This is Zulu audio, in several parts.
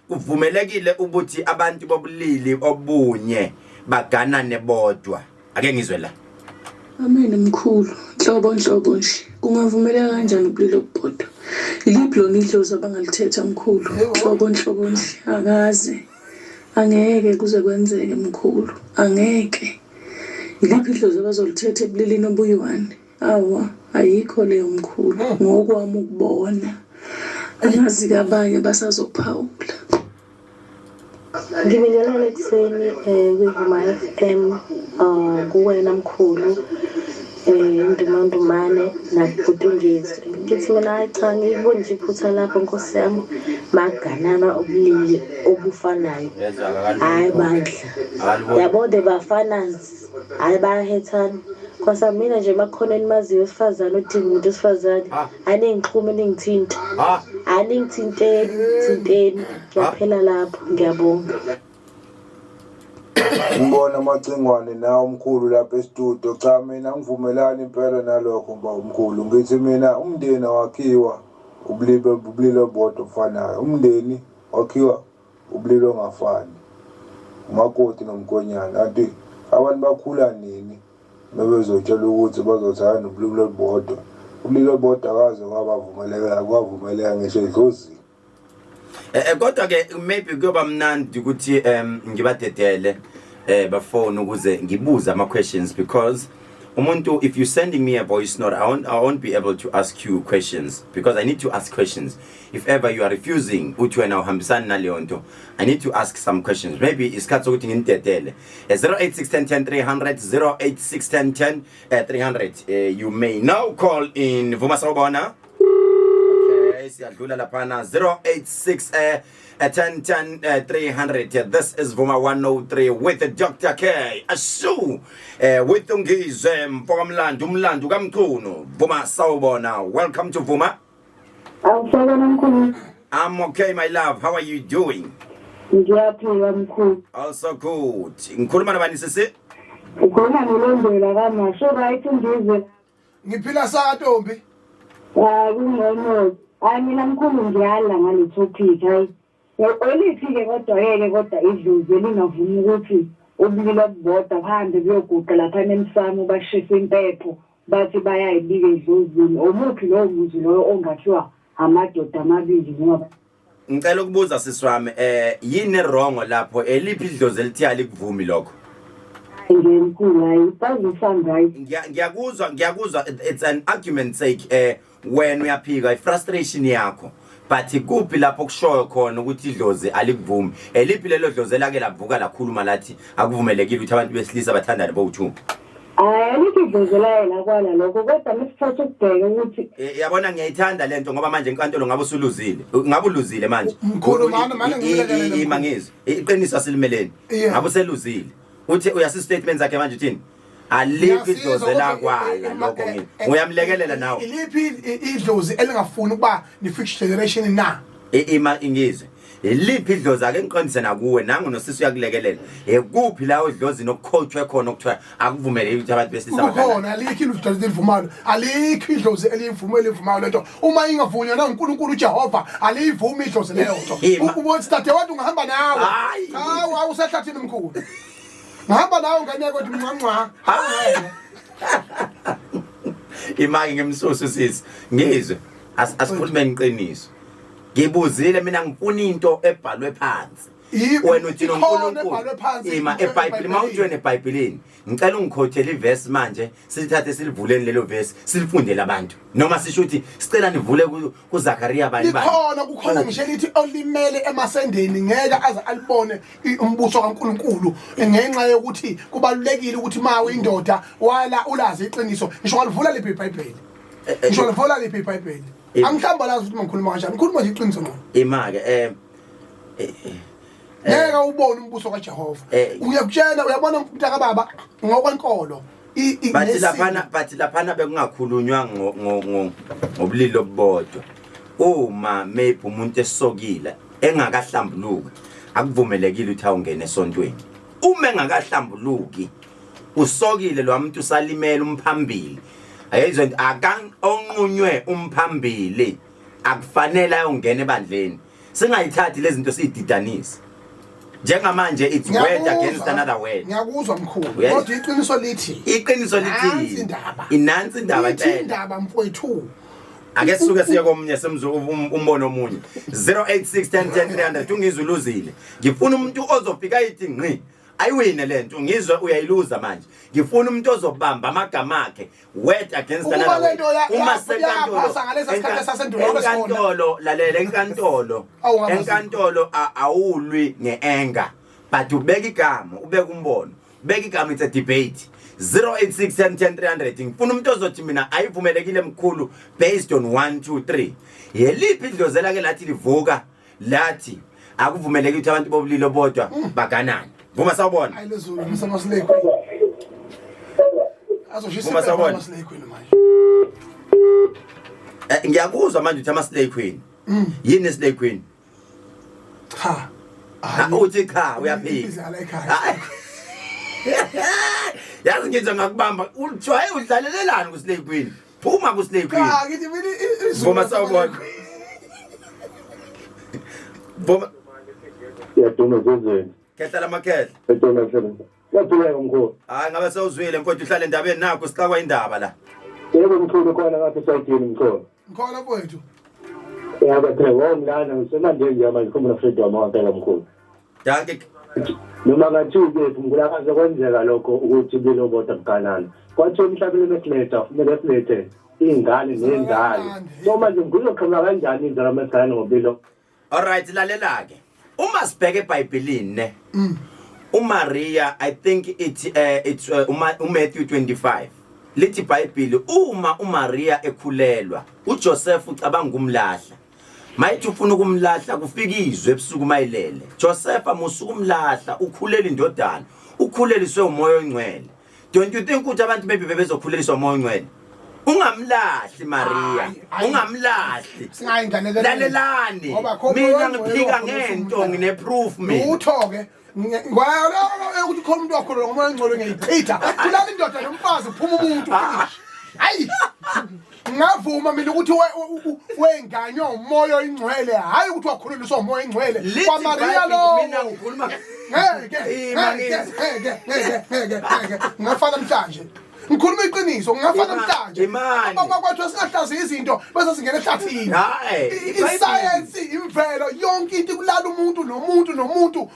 Kuvumelekile ukuthi abantu bobulili obunye baganane bodwa? Ake ngizwe la. Amen mkhulu, nhlobo nhlobo nje. Kungavumeleka kanjani ubulili obubodwa? Yiliphi lona idlozi abangalithetha mkhulu? Nhlobo nhlobo nje, akaze. Angeke kuze kwenzeke mkhulu, angeke. Yiliphi idlozi abazolithetha ebulilini obuyi-one? Awa, ayikho leyo mkhulu, ngokwami ukubona. Angazi-ke abanye basazophawula. Ngibingelele ekuseni kwiVuma FM kuwena mkhulu Ndumandumane nakubhuti Ngizwe. Ngithi mina hayi cha ngiyiboni nje iphutha lapho nkosi yami makuganana ubulili obufanayo. Hhayi bandla. Yabo the bafanas hhayi bayahethana. Kwasa mina nje makukhona enimaziyo wesifazane odinga umuntu wesifazane aningixhume ningithinte. Aningithinteni thinteni ngiyaphela lapho ngiyabonga. Ngibona amacingwane nawe umkhulu lapha estudio. Cha mina ngivumelani impela nalokho mba umkhulu. Ngithi mina umndeni awakhiwa ubulili ubulili obodwa obufanayo. Umndeni wakhiwa ubulili ongafani. Umakoti nomkhwenyana. Kanti abantu bakhula nini bebezotshela ukuthi bazothanda nobulili obodwa. Ubulili obodwa akaze kwabavumeleka kwavumeleka ngisho edlozini. Kodwa ke maybe kuyoba mnandi ukuthi ngibadedele bafone ukuze ngibuze ama questions, because umuntu, if you sending me a voice note, I won't be able to ask you questions because I need to ask questions. If ever you are refusing uthi wena uhambisani naleyo nto, I need to ask some questions. Maybe isikhathi sokuthi nginidedele. 086 10 10 300, 086 10 10 300. You may now call in. Vuma, sawubona. Okay, siyadlula laphana. 086 10 10 300. This is Vuma 103 with Dr. K Ashu, with Ungizwe Mfokamlando, umlando kaMchunu. Vuma, sawubona. Welcome to Vuma. Awusabona mkhulu. I'm okay, my love. How are you doing? Ngiyaphila mkhulu. Also good. Ngikhuluma nabani, sisi? Ukhuluma nolondela kamasho, right Ngizwe? Ngiphila sakantombi. Hayi, kungcono. Hayi mina mkhulu ngiyala ngale topic, hayi. Eliphi-ke kodwa-ke kodwa idlozi elingavumi ukuthi ubulili obubodwa buhambe buyoguqa laphana emsamo, bashise impepho, bathi bayayibika edlozini? Omuphi lowo muzi loyo ongakhiwa amadoda amabili noma Ngicela ukubuza, sisi wami, yini wrong lapho? Eliphi idlozi elithi alikuvumi lokho? Nje mkhulu, hayi, it doesn't sound right. Ngiyakuzwa, ngiyakuzwa. It's an argument sake. Wena uyaphika, i-frustration yakho, but kuphi lapho kushoyo khona ukuthi idlozi alikuvumi? Eliphi lelo dlozi elake lavuka lakhuluma lathi akuvumelekile ukuthi abantu besilisa bathandane bowu-two? Hayi, alikho idlozi laye lakwala lokho, kodwa mesithatha ukubheka ukuthi Yabona, ngiyayithanda lento ngoba manje enkantolo ngabe usuluzile, ngabe uluzile manje. Mkhulu, mana ngilekelele, Ima mkhulu. Ngizwe iqiniso, asilimeleni. Ngabe useluzile. Uthi uyasi statement zakhe manje, uthini? Alikho Ngiyasizwa idlozi ukuthi, lakwala lokho. Uyamlekelela nawe. Iliphi idlozi elingafuni ukuba ni-fifth generation na? Ima, ingizwe. Iliphi idlozi? Ake ngiqondise nakuwe, nangu nosisi uyakulekelela. Ekuphi la idlozi nokukhotshwe khona okuthiwa akuvumeleki ukuthi abantu besilisa baganane? Kukhona, alikho idlozi elivumayo, alikho idlozi elivume elivumayo lento uma ingavunywa nanguNkulunkulu uJehova, aliyivumi idlozi leyo nto. Ima. Ubothi dadewethu ungahamba nawe. Hayi. Hawu, awusehlathini mkhulu, ngihamba nawe ngane yakwethu, mncwancwa. Imake ngimsusu sisi, ngizwe. Asikhulumeni iqiniso. Ngibuzile mina, ngifuna into ebhalwe phansi. Wena uthi Ikhona noNkulunkulu ebhalwe phansi ima eBhayibhelini, mawuthi wena eBhayibhelini, ngicela ungikhothele ivesi manje, silithathe silivuleni lelo vesi, silifundele abantu, noma sisho ukuthi sicela nivule kuZakaria bani bani. Likhona, kukhona ngisho elithi olimele emasendeni ngeke aze alibone umbuso kaNkuluNkulu, ngenxa yokuthi kubalulekile ukuthi ma uyindoda wala ulazi iqiniso. Ngisho ngalivula liphi iBhayibheli, ngisho ngalivula liphi iBhayibheli, angihlambalazi ukuthi mangikhuluma kanjani, ngikhuluma nje iqiniso ngqo. Ima-ke Ngeke ubone umbuso kaJehova. Uyakutshela, uyabona mntaka baba, ngokwenkolo Bathi nesimo. laphana, bathi laphana bekungakhulunywa ngobulili obubodwa. Uma maybe umuntu esokile engakahlambuluki, akuvumelekile ukuthi awungene esontweni uma engakahlambuluki. Usokile lo muntu, usalimele umphambili, ayizwe nto akan onqunywe umphambili, akufanele ayongena ebandleni. Singayithathi lezi zinto siyididanise. Njengamanje it's word against another word. Ngiyakuzwa mkhulu. Kodwa iqiniso lithi iqiniso lithi nansi indaba. Inansi indaba Ithi indaba mfowethu. Ake sisuke siye komunye semzu umbono omunye. 086 10 10 300 ungizwe uluzile. Ngifuna umuntu ozofika ithi ngqi. Ayiwine lento ngizwe uyayiluza manje. Ngifuna umuntu ozobamba amagama akhe word against Ukuba another lento word. Uma senkantolo yaphasa ngalesa sikhathi sasendulo ngoba sibona. enkantolo lalela enkantolo Awu, ngabazi. enkantolo awulwi ngeanger but ubeka igama ubeka umbono ubeka igama it's a debate 086 10 10 300 ngifuna umuntu ozothi mina ayivumelekile mkhulu based on 1 2 3 yeliphi idlozi elake lathi livuka lathi akuvumeleki ukuthi abantu bobulili obodwa baganane vuma sawubona Hayi lezulu msamasilekho. Azoshisa Vuma sawubona. amasilekho manje. Ngiyakuzwa manje uthi ama slay queen yini slay queen Cha. Ah, uthi cha uyaphika Izala ekhaya. Hayi. Yazi ngithi ngakubamba ujwaye udlalelelani ku slay queen phuma ku slay queen Cha ngithi mina izulu. Vuma sawubona Vuma Siyaduma zezweni. Khehla lamakhehla Eduma mhlaba. Siyaphileka mkhulu. Hayi ngabe sewuzwile mfowethu uhlale endabeni nakho sixakwa indaba la Yebo mkhulu khona ngapha esayidini mkhulu. Ngikhona mfowethu. Yabo phela wongilana ngisemandeni nje manje khumbula freedom wampela mkhulu. Dankie Noma ngathi-ke mkhulu akaze kwenzeka lokho ukuthi bilobodwa buganana. Kwathiwa emhlabeni mesiletha kumele silethe iy'ngane nenzalo. So manje kuzoqhamuka kanjani inzalo mesiganana ngobilo? Alright lalela ke. Uma sibheke eBhayibhelini ne. uMaria I think it it's uMatthew 25. Lithi iBhayibheli uma uMaria ekhulelwa uJoseph ucabanga ukumlahla. Mayithi ufuna ukumlahla kufika izwe ebusuku mayilele. Joseph musuku umlahla ukhulela indodana. Ukhuleliswe umoya ongcwele. Don't you think ukuthi abantu maybe bebezokhuleliswa umoya ongcwele? Ungamlahli Maria. Hayi, hayi. Ungamlahli. Singayinganelelani. Lalelani. Ngoba khona Mina umoya ongcwele ngiphika wakhulisa ngento umntwana. ngine proof mina. Lutho ke. Ngwala ukuthi khona umuntu wakhulelwa ngomoya ongcwele ngiyayichitha. Kulala indoda nomfazi phuma umuntu finish. Hayi. Ngavuma mina ukuthi wenganywa umoya oyingcwele hayi ukuthi wakhuleliswa umoya oyingcwele Lithi kwaMaria iBhayibheli, lo mina ngikhuluma ngeke Ima ngeke ngizwe. ngeke ngeke ngeke ngeke ngingafana namhlanje ngikhuluma iqiniso ngingafana namhlanje Imani. kwathiwa singahlaziyi izinto bese singena ehlathini Hayi, isayensi imvelo yonke into kulala umuntu nomuntu nomuntu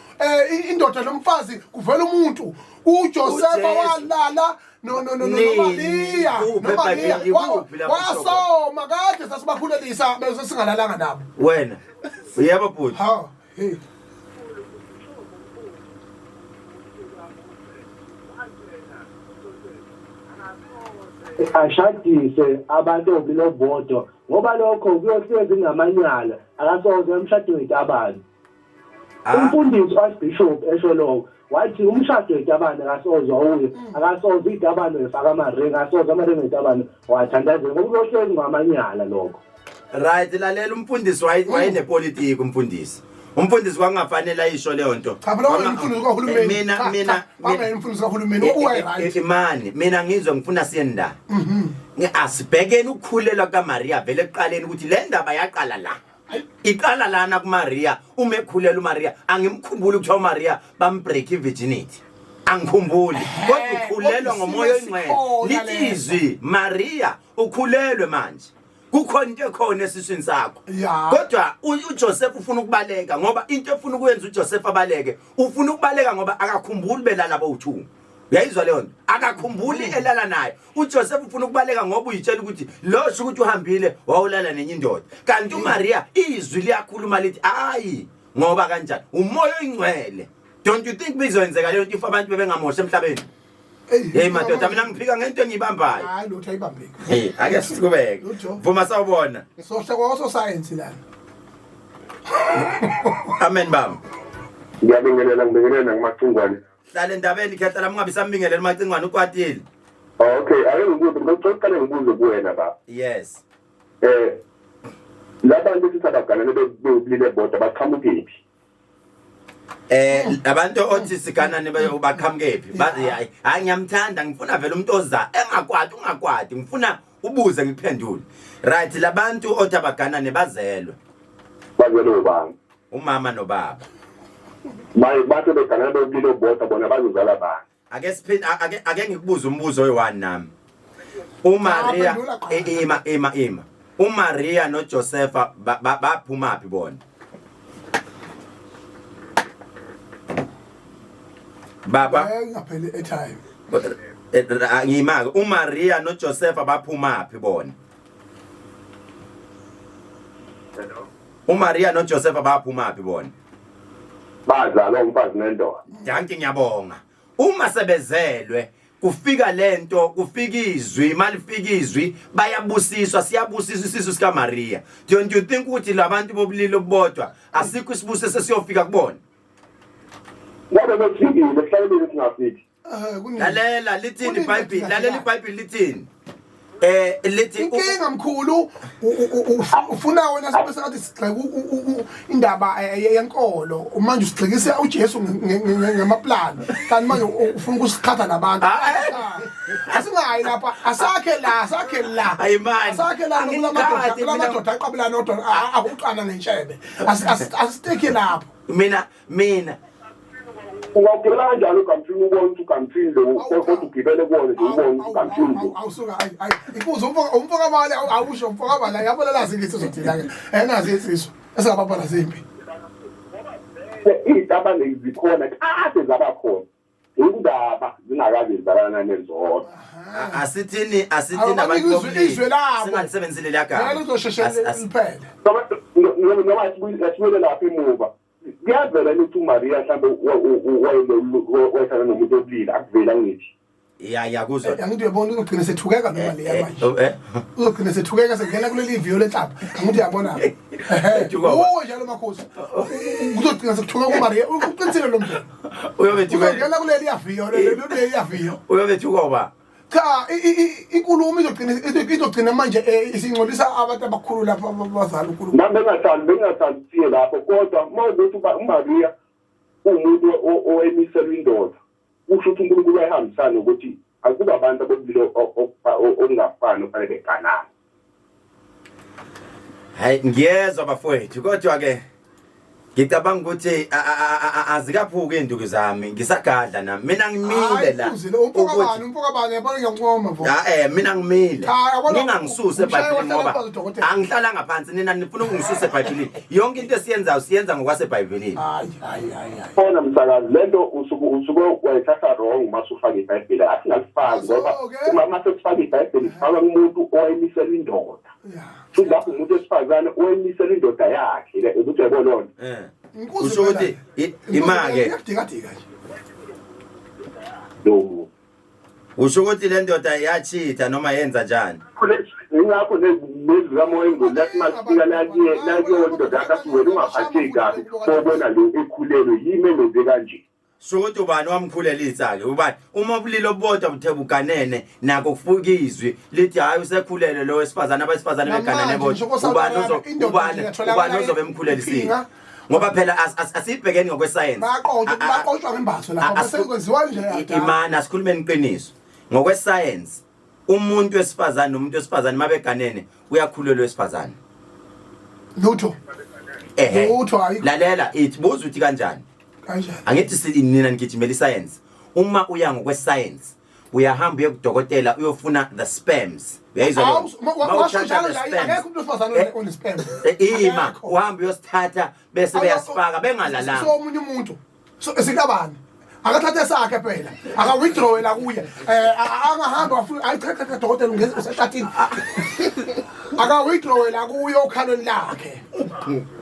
indoda nomfazi kuvela umuntu uJosepha uJesu. walala no no no no Nini? noMaria Kuphi noMaria eBhayibhelini? Kuphi lapho wasoma kade sasibakhulelisa bese singalalanga nabo Wena. Uyebo bhuti. ha hey Ashadise abantu obulili bodwa ngoba lokho kuyohlezi kungamanyala akasoze emshado wetabane. Umfundisi uArchbishop esho lokho wathi umshado wetabane akasoze uye akasoze itabane wefaka amaringi akasoze amaringi wetabane wathandazela ngoba kuyohlezi ngamanyala lokho. Right lalela umfundisi wayenepolitiki umfundisi. Umfundisi kwakungafanele ayisho leyo nto. Cha phela wangumfundisi kahulumeni. Mina Cha, mina cha, wangumfundisi kahulumeni uwayi right. Imani mina ngizwe ngifuna siyenda. Asibhekeni ukukhulelwa kaMaria vele ekuqaleni ukuthi le ndaba yaqala la. Iqala lana kuMaria uma ekhulela uMaria angimkhumbuli ukuthi uMaria bambreak virginity. Angikhumbuli kodwa ukhulelwa ngomoya oyingcwele. Kodwa Lithi izwi Maria ukhulelwe manje. Kukhona into ekhona esiswini sakho. Ya. Kodwa uJoseph ufuna ukubaleka ngoba into efuna ukuyenza uJoseph abaleke ufuna ukubaleka ngoba akakhumbuli belala bowu2. Uyayizwa leyo nto? Akakhumbuli elala naye. uJoseph ufuna ukubaleka ngoba uyitshela ukuthi lo sho ukuthi uhambile wawulala nenye indoda. Kanti uMaria izwi liyakhuluma lithi hayi ngoba kanjani? Umoya oyingcwele. Don't you think bizoyenzeka leyo nto if abantu bebengamosha emhlabeni? Hey madoda mina ngiphika ngento engiyibambayo. Hayi lutho ayibambeki. Hey ake siqhubeke. Lutho. Vuma sawubona. Sohle kwaso science lana. Amen baba. Ngiyabingelela ngibingelela ngumacingwane. Hlala endabeni khehla lami ungabe sambingelela umacingwane ukwatile. Okay, ake ngibuze ngicela uqale ngibuze kuwena baba. Yes. Labantu esithi abaganane bebulile bodwa baqhamukephi? Abantu othi siganane baqhamukephi? Bathi hayi hayi ngiyamthanda ngifuna vele umuntu oza engakwati ungakwati ngifuna ubuze ngiphendule. Right labantu othi abaganane bazelwe. Bazelwe ubani? Umama nobaba. Baye bathe beganana bobulili obubodwa bona bazozala bani? Ake siphinde ake ngikubuze umbuzo oyi-one nami. UMaria Ah, phendula qala. ima ima ima. uMaria noJosepha baphuma phi bona? Baba Ingapheli airtime. Ngimake uMaria noJosepha baphuma phi bona? uMaria noJosepha baphuma phi bona? Bazalwa umfazi nendoda. Danki ngiyabonga. Uma sebezelwe kufika lento kufika izwi malifika izwi bayabusiswa siyabusiswa isisu sika Maria. Don't you think ukuthi labantu bobulili obodwa asikho isibusiso sesiyofika kubona? Ngoba befikile kuhlaleleni singafiki. Kunini? Lalela lithini Kunini iBhayibheli? thina Lalela thina? iBhayibheli lithini? Lithi Inkinga mkhulu ufuna wena sibe sengathi sigxeka indaba yenkolo manje usigxekisa uJesu ngamaplani kanti manje ufuna ukusiqhatha nabantu. Asingayi lapha asakhe la asakhe la. Hayi man. Asakhe la Angikade kulamadoda kulamadoda aqabelana odwa akuqana ngentshebe. Asiteke lapho. Mina mina Ungawugibela kanjani ugamthini ubone ukuthi ugamthini lo kodwa ugibele kuwona nje ubone ukuthi ugamthini lo. Awusuka ayi ayi inkuzi umfo kabani awusho umfo kabani yabona lazi ngithi uzothina ke enazi insizwa esingababala zimbi. Iy'tabane zikhona kade zaba khona. Indaba zingakaze zizalana nezodwa. Asithini asithini Awubanike abantu bobulili. izwe labo. Singalisebenzisile liyagama. Ngeke lizosheshe liphele. Noma asibuyele lapha emuva. Kuyavela ukuthi uMaria mhlambe wayehlala nomuntu obulili akuveli angithi. Ya ya kuzwa. Angithi uyabona uzogcina sethukeka noma leya manje. Eh. Uzogcina sethukeka sengena kuleli viyo lenhlaba. Angithi uyabona. Ehe. Ethuka ba? Uwe njalo makhosi. Uzogcina sekuthuka kuMaria. Uqinisile lo mntu. Uyobe thuka. Uzongena kuleli yaviyo leli yaviyo. Uyobe thuka ba? Cha inkulumo izogcina manje isingcolisa abantu abakhulu lapha abazali uNkulunkulu. Nami bengingathandi siye lapho kodwa uma ukuthi uMaria uwumuntu owemiselwa indoda kusho ukuthi uNkulunkulu wayehambisana nokuthi akuba abantu abobulili okungafani okufanele beganane. Hayi ngiyezwa bafowethu kodwa ke ngicabanga ukuthi azikaphuki induku zami ngisagadla nami mina ngimile la. Hayi umfokabani umfokabani yabona ngiyancoma mfo. Ha mina ngimile. Cha, yabona, Ngingangisuse umshaya eBhayibhelini wahlala ngoba phansi, dokotela. angihlalanga phansi nina nifuna ukungisusa eBhayibhelini. Yonke into esiyenzayo siyenza ngokwaseBhayibhelini. Hayi hayi hayi hayi. Khona msakazi lento usuke wayithatha wrong uma usufaka iBhayibheli asingalifaki ngoba Okay. uma sesifaka iBhayibheli sifaka umuntu owayemiselwa indoda. Yeah. Futhi lapho umuntu wesifazane owemisela indoda yakhe le ukuthi uyayibona loo nto. Inkuzi Usho ukuthi phela. imake Iyadikadika nje. Lowo muntu. Usho ukuthi le ndoda yachitha noma yenza njani? Ingakho nezwi kamoya engcwele lathi masifika lakuyo indoda yakhe athi wena ungaphatheki kabi obona lo ekhulelwe yimi engenze kanje. Sho ukuthi ubani wamkhulelisa ke ubani uma ubulili obodwa buthe buganene nako kufuka izwi lithi hayi usekhulele lo wesifazane abesifazane beganene Namanje, bodwa ngisho ko-South ubani Arabia, uzo indoda ubani nje iyatholakala ubani ozobe emkhulelisile iphinga. ngoba phela asibhekeni ngokwesayensi Bayaqoshwa bayaqoshwa ngembaso lapha bese kwenziwa nje yadala. Imana asikhulumeni iqiniso ngokwesayensi umuntu wesifazane nomuntu wesifazane mabeganene uyakhulelwa wesifazane. Lutho. Ehe. Lutho ayikho. Lalela ithi buza uthi kanjani? Kanjani? Angithi nina nigijimela iscience. Uma uya ngokwesayensi uyahamba uye kudokotela uyofuna the sperms. Uyayizwa leyo? Awu, Ma washo uthatha njalo the la sperms, akekho umuntu wesifazane one sperm. Ima Akekho. uhamba uyosithatha bese beyasifaka bengalalanga. So omunye umuntu so esikabani akathathe sakhe phela aka withdraw la kuye angahamba afuna ayi cha cha cha dokotela ungeze usehlathini aka withdraw la kuye okhalweni lakhe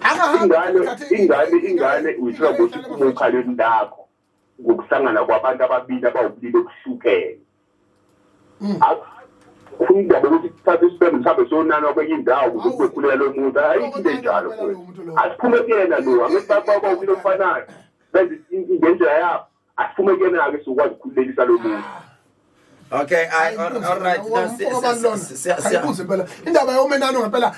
angahamba Ingane uyithola ngokuthi iphume okhalweni lakho ngokuhlangana kwabantu ababili abawubulili obuhlukene. Ufuna indaba ukuthi sithathe isipembe sihambe siyonanwa kwenye indawo ukuze kube khulela lo muntu. Ayikho into enjalo futhi. Asiphume kuyena lo, angithi bawubulili obufanayo. Benze ngendlela yabo. Asiphume kuyena-ke sizokwazi ukukhululekisa lo muntu. Okay, I all right. Now, Ayibuze impela indaba yomenano ngempela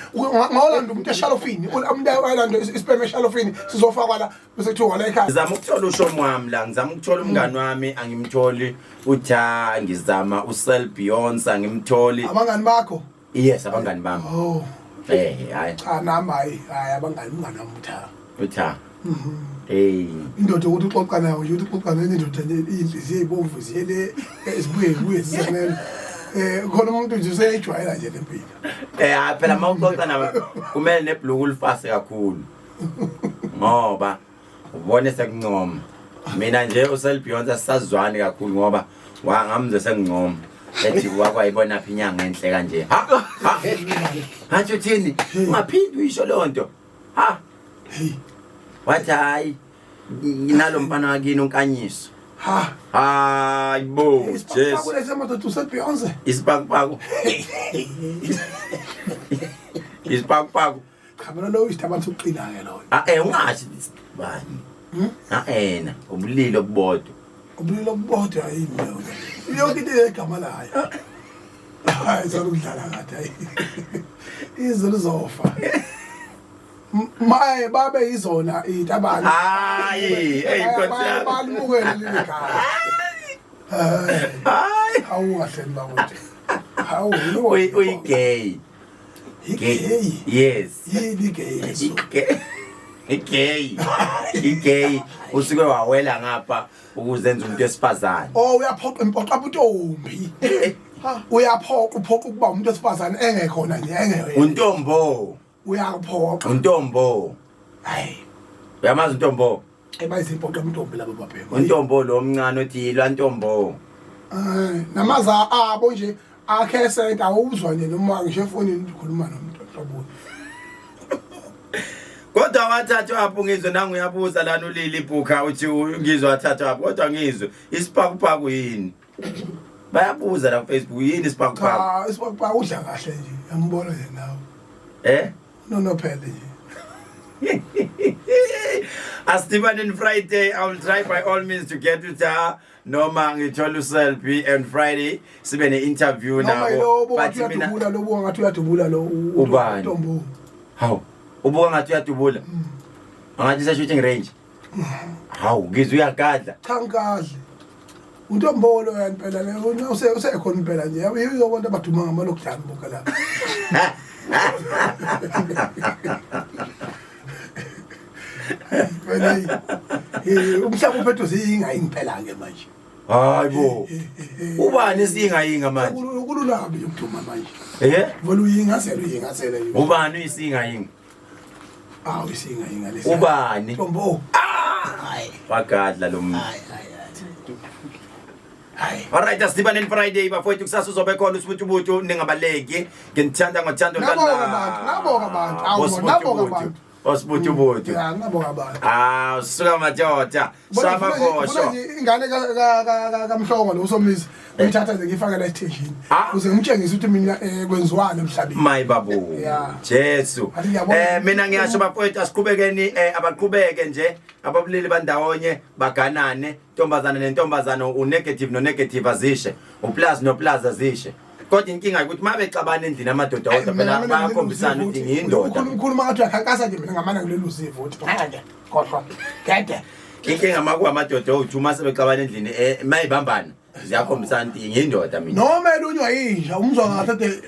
ngawolanda umuntu eshalofini umuntu ayolanda isperm eshalofini sizofakwa la bese kuthiwa la ekhaya. Ngizama ukuthola ushomi wami la, ngizama ukuthola umngani wami angimtholi utha ngizama uSel Beyonce angimtholi. Abangani bakho? Yes, abangani bami. Oh. Hayi. Cha nami hayi, hayi abangani umngani wami utha. Uthi hey, Indoda ukuthi uxoxa nayo nje, ukuthi uxoxa nenye indoda nje, inhliziyo eyibomvu ziyele, zibuye zibuye zizenele. Khona umuntu nje useyijwayela nje lempilo. Hayi phela, uma uxoxa nabo kumele nebhuluku ulifase kakhulu, ngoba ubone sekuncoma. Mina nje usel Beyonce sisazwani kakhulu, ngoba wangamzwe sekuncoma ethi wakwayibona phi inyanga enhle kanje. Ha ha, hathi uthini? Ungaphindi uyisho leyo nto. Ha. Hey. Wathi hayi, nginalo mfana wakini unkanyiso. Ha. Hayi bo, Jesu. Kulesa madoda useBeyonce. Isipakupaku, isipakupaku. Cha, mina lo isitaba sokuqina ke lo. Ah, ungasho bani? Ah, ena ubulili obubodwa. Ubulili obubodwa yini leyo? Yonke into egama layo. Hayi, salukudlala kade, hayi. Izulu lizofa. Maye babe yizona itabane. Hayi, hey, Nkosi yami. Balimukele leli khaya. Hayi. Hawu kahle bakuthi. Hawu. Uyi gay. Gay. Yes. Yini gay? Igay. Igay. Igay. Usuke wawela ngapha ukuzenza umuntu wesifazane. Oh, uyaphoqa impoqa intombi. Ha, uyaphoqa, uphoqa ukuba umuntu wesifazane engekhona nje engeyena. Untombo. Uyaphoqa. Untombo. Hayi. Uyamazi untombo? Ebayizimpoqa intombi labo babheka. Untombo lo omncane othi yilwa ntombo. Eh, namaza abo nje akhe senta awuzwa nje noma ngisho efonini ukhuluma nomuntu hlobo. Kodwa wathathwa apho ngizwe nangu uyabuza lana ulili bhuka uthi ngizwe wathathwa apho, kodwa ngizwe isipakupaku yini? Bayabuza la ku Facebook, yini isipakupaku? Cha, isipakupaku udla kahle nje. Yambona nje nawe. Eh? No phela nje. Asidibaneni Friday. I will try by all means to get with her, noma ngithola uselfie and Friday sibe ne-interview Noma nabo. yilo But ngathi mina uyadubula lo, buka ngathi uyadubula lo. Ubani? Ntombo. Hawu, ubuka ngathi uyadubula, angathi ise-shooting range. Hawu, ngizwe uyagadla. Cha, ngikahle. Untombolo yani phela le usekhona impela nje. Yizo abantu abaduma ngama lockdown bonke lapha. Phela umhlaba uphethwe ziyinga impela ke manje. Hayi bo, ubani isingayinga manje? Kululabi ukuduma manje. Eh. Vele uyingasela, uyingasela nje. Ubani uyisingayinga? Awu, isinga yinga lesi. Ubani? Ntombo. Wagadla lo muntu. Hayi hayi hayi. Alright, asidibaneni Friday bafowethu. Kusasa uzobe khona uSibutubutu, ningabaleki. Nginithanda ngothando. Nabonga abantu, nabonga abantu. Awu, nabonga abantu. Osibutubutu. Ya, nabonga abantu. Ah, suka madoda. Samabosho. Ingane kaMhlongo lo uSomizi ngithatha nje ngifake la esiteshini Ah. ukuze ngimtshengise ukuthi mina kwenziwani emhlabeni. My babu. Yeah. Jesu. Athi ngiyabona. Mina ngiyasho bafowethu, asiqhubekeni, abaqhubeke nje ababulili bandawonye, baganane, ntombazana nentombazana, unegative no negative azishe, uplus no plus azishe. Kodwa inkinga ukuthi mabexabana endlini amadoda odwa phela bayakhombisana ukuthi ngiyindoda. Ukhuluma ngathi uyakhankasa nje, mina ngamana ngilelo usivo uthi manje khohlwa gede. Inkinga makuwamadoda owuthi uma sebexabana endlini, mayibambana ziyakhombisana ukuthi ngiyindoda mina. Noma elunywa yinja umzwa ngathi ade.